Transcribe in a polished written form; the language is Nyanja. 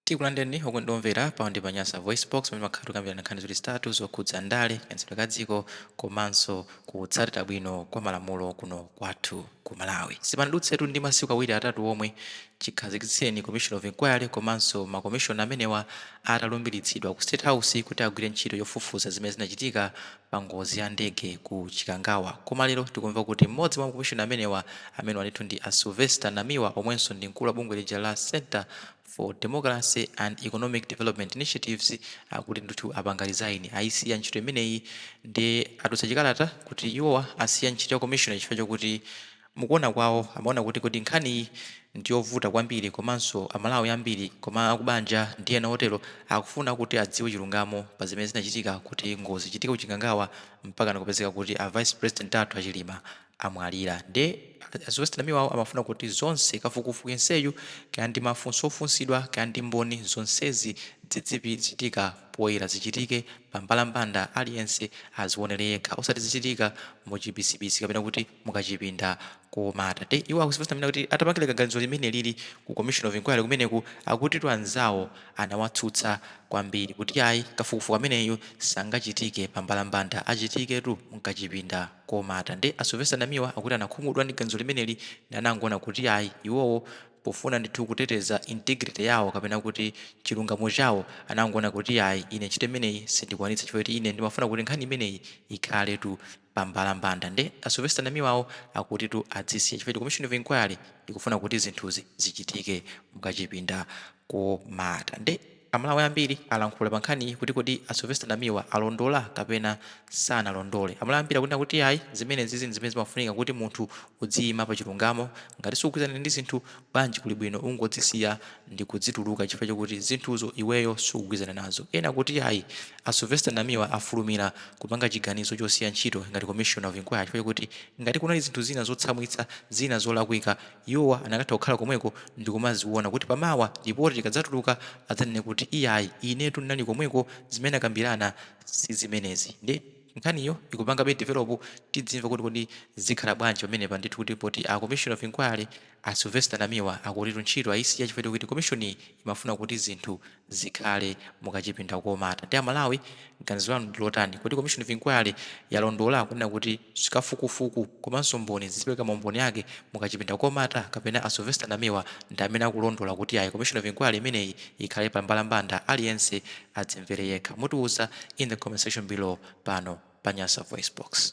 Tikulandireni okondedwa omvera pano ndi pa Nyasa Voice Box, pamene makhala tikukambirana nkhani ziwiri zitatu zokhudza ndale, kayendetsedwe ka dziko komanso kutsatira bwino kwa malamulo kuno kwathu ku Malawi. Sipanadutsetu ndi masiku awiri atatu omwe chikhazikitsireni Commission of Inquiry komanso makomishona amenewa atalumbiritsidwa ku State House kuti agwire ntchito yofufuza zimene zinachitika pa ngozi ya ndege ku Chikangawa. Koma lero tikumva kuti mmodzi mwa makomishona amenewa, amenewa ndithu ndi a Sylvester Namiwa, omwenso ndi mkulu wa bungwe lija la Centre for Democracy and Economic Development Initiatives, akuti ndithu apanga resign, ayisiya ntchito imeneyi. Ndi atulutsa chikalata kuti iwowa asiya ntchito ya commissioner chifukwa chokuti mukuona kwawo amaona kuti kodi nkhaniyi ndiyovuta kwambiri, komanso Amalawi ambiri koma akubanja ndi ena otero akufuna kuti adziwe chilungamo pa zimene zinachitika kuti ngozi ichitike ku Chikangawa mpaka nakupezeka kuti a Vice President athu a Chilima amwalira. Ndi a Sylvester Namiwawo amafuna kuti zonse kafukufuku yenseyu, kaya ndi mafunso ofunsidwa, kaya ndi mboni, zonsezi zidzichitika poyera, zichitike pambalambanda, aliyense azionere yekha, osati zichitika muchibisibisi kapena kuti mukachipinda komata. Ndi iwo akusylvester Namiwa kuti atapangira ganizo limene lili ku Commission of Inquiry kumeneku, akuti anzawo anawatsutsa kwambiri kuti ayi, kafukufuku ameneyu sangachitike pambalambanda, achitiketu mkachipinda komata. Ndi a Sylvester Namiwa akuti anakhumudwa ndi ganizo limeneli ndi anangoona kuti ayi, iwowo pofuna ndithu kuteteza integrity yawo kapena kuti chilungamo chawo, anangoona kuti ayi, ine ntchito imeneyi sindikwanitsa chifukwa kuti ine ndimafuna kuti nkhani imeneyi ikhaletu pambalambanda. Ndi a Sylvester Namiwawo akutitu adzisiya chifukwa Commission of Inquiry ikufuna kuti zinthuzi zichitike mukachipinda komata. Ndi Amalawi ambiri alankhula pa nkhaniyi kuti kodi a Sylvester Namiwa alondola kapena sanalondole? Amalawi ambiri akunena kuti ayi, zimene zizi ndi zimene zimafunika kuti munthu udziyima pa chilungamo. Ngati sukugwirizana ndi zinthu, bwanji kuli bwino ungodzisiya ndi kudzituluka chifukwa chokuti zinthuzo iweyo sukugwirizana nazo. Ena kuti ayi, a Sylvester Namiwa afulumira kupanga chiganizo chosiya ntchito ngati Commissioner of Inquiry chifukwa chokuti ngati kunali zinthu zina zotsamwitsa, zina zolakwika, iwowa anakatha kukhala komweko ndikumaziona kuti pamawa ripoti likadzatuluka adzanene kuti iyayi, inetu ndinali komweko, zimene akambirana si zimenezi. Ndi nkhaniyo ikupangabe develop, tidzimva kuti kodi zikhala bwanji pamenepa ndithu, kuti poti a Commission of Inquiry a Sylvester Namiwa akutitu ntchito ayisiya chifukwa kuti commission imafuna kuti zinthu zikhale mukachipinda komata. Ndi Amalawi, ganizo lanu ndi lotani? Kuti Commission of Inquiry yalondola kunena kuti kafukufuku komanso mboni zizipereka maumboni ake mukachipinda komata, kapena a Sylvester Namiwa ndi amene akulondola kuti ayi, Commission of Inquiry imeneyi ikhale pambalambanda, aliyense adzimvere yekha? Mutiuza in the comment section below pano pa Nyasa Voice Box.